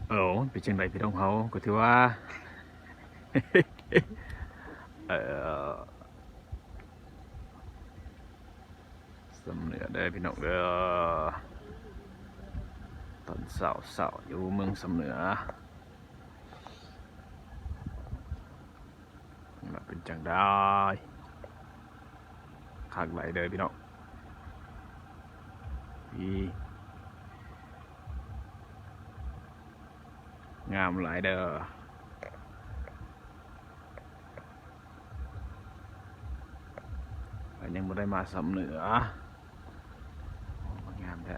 ໂອ້ ເປັນຈັ່ງໃດພີ່ນ້ອງເຮົາ? ກໍຖືວ່າ ເອີ ຊຳເໜືອເດີພີ່ນ້ອງເດີ ຕອນເຊົ້າໆ ຢູ່ເມືອງຊຳເໜືອ ວ່າເປັນຈັ່ງໃດ? ຄັກຫຼາຍເດີພີ່ນ້ອງ ອີ ງາມຫຼາຍເດີ. ກໍຍັງບໍ່ໄດ້ມາຊຳເໜືອ ໂອ້ ງາມແທ້.